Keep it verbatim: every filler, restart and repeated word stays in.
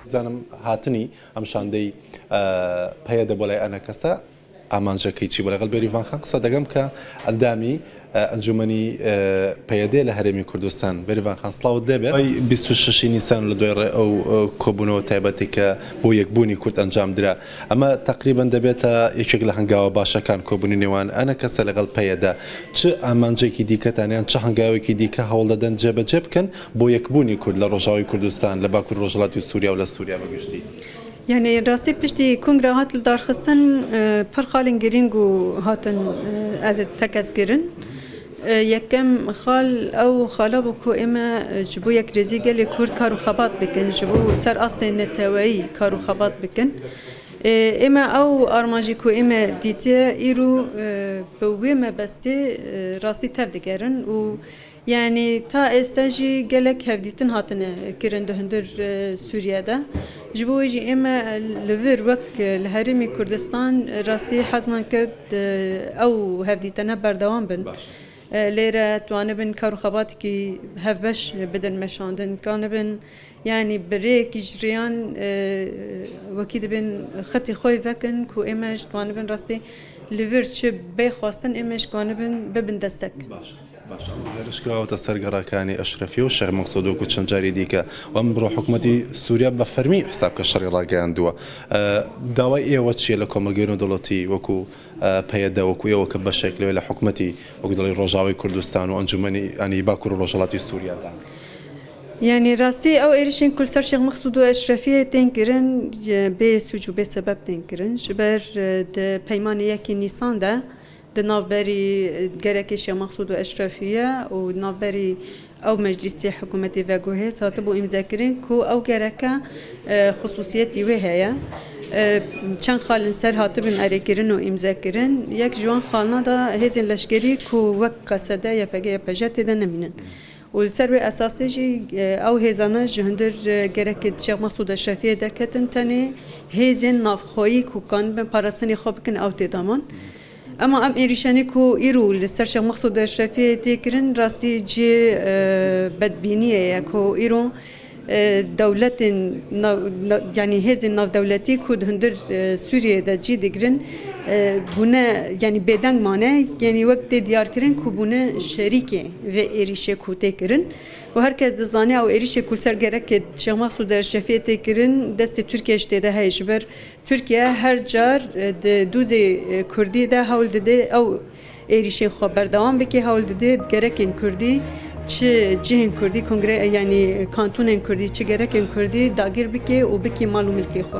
Zanim hatinî em şandey, e, PYD bo lay ENKS, amanca kî çi bo lay? Lê Bêrîvan Xan qisa degem ke endamî, e, encûmenî, e, PYD li Herêmî Kurdistan. Bêrîvan Xan, silav lê be. Ay bîst û şeş Nîsan li duyê re ew, e, kobûnê taybetî ke bo yekbûnî Kurd encam dira. Ema teqrîben debête yekek li hengawa başekan kobûnî nêwan ENKS legal PYD. Çi amancekî dîke tane yan çi hengawekî dîke hewl didin cebecê bikin bo yekbûnî Kurd li Rojavayê Kurdistan, li Bakur Rojhilatî Sûriya û li Sûriya bi giştî? Yani rastî piştî kongre hat lidarxistin, e, pir xalên girîng û hatin, e, ez tekez kirin. E, yekem xal ew xala bû ku ême, e, ji bo yekrêzî gelê Kurd kar û xebat bikin, ji bo ser astê neteweyî kar û xebat bikin. E, ême ew armancî ku ême dîtiye îro, e, bi wê mebestê, e, rastî tev digerin û yani ta êsta jî gelek hevdîtin hatine kirin di hundir, e, Sûriye de. Ji bo wê jî ême li vir wek, e, li Herêmê Kurdistan, e, rastî hezman kir, e, ew hevdîtene berdewam bin. Baş. E, lêre twanibin kar û xebatekî hevbeş bidin meşandin, kanibin, yani bi rêyekî ji rêyan, e, wekî dibin xetê xwe vekin ku ême ji twanibin rastî li vir çi bê xwestin ême ji kanibin bibin destek. Baş, baş. Em hêriş kirawete ser gereka Eşrefiye û Şêx Meqsûd wekû çend carî dîke. Û em bi ro hikûmetî Sûriye bi fermî hesab ke şerî ragihandiwe. E, dawayê êwe çi ye li komelgehên dewletî wekû, e, PYD, wekû êwe ke beşek li wê li hikûmetî, wekû dawî Rojavayê Kurdistan û encûmenî, yanî Bakur û Rojhilatî Sûriye de? Yani rastî ew êrişên ku li ser Şêx Meqsûd û Eşrefiyê tên kirin, e, bê sûc û bê sebeb tên kirin. Ji ber, e, di peymanê yekê Nîsan de di navberî, e, gerekê Şêx Meqsûd û Eşrefiye û navberî ew meclîsê hikûmetê veguhêz hatibû îmzekirin ku ew gereke, e, xisûsiyetî wê heye. E, çend xalên ser hatibin erêkirin û îmzekirin. Yek ji wan xalna de hêzên leşkerî ku wek Qesede, YPG, YPJ tê de nemînin. Û li ser wê esasê jî, e, ew hêzane ji hundir, e, gerek Şêx Meqsûd Eşrefiyê derketin, tenê hêzên navxweyî ku kanibin parastinê xwe bikin ew tê daman. Ema em êrîşanê ku îro li ser Şêx Meqsûd Eşrefiyê tê kirin, rastî cihê, e, bedbîniyê ye ku îro, e, dewletên nav-, na-, yanî hêzên navdewletî ku di hundir, e, Sûriyê de cî digirin, e, bûne, yanî bêdeng mane, yanî wek tê diyarkirin ku bûne şerîkê vê êrîşê ku tê kirin. Û her kes dizane ew êrîşê ku li ser gerekê Şêx Meqsûd Eşrefiyê tê kirin, destê Tirkiyê jî tê de heye. Ji ber Tirkiye her car, e, di dûzê, e, Kurdî de hewl dide ew êrîşên xwe berdewam bike, hewl dide gerekên Kurdî, çi cihên Kurdî, kongre, e, yanî kantonên Kurdî, çi gerekên Kurdî dagir bike û bike mal û milkê xwe.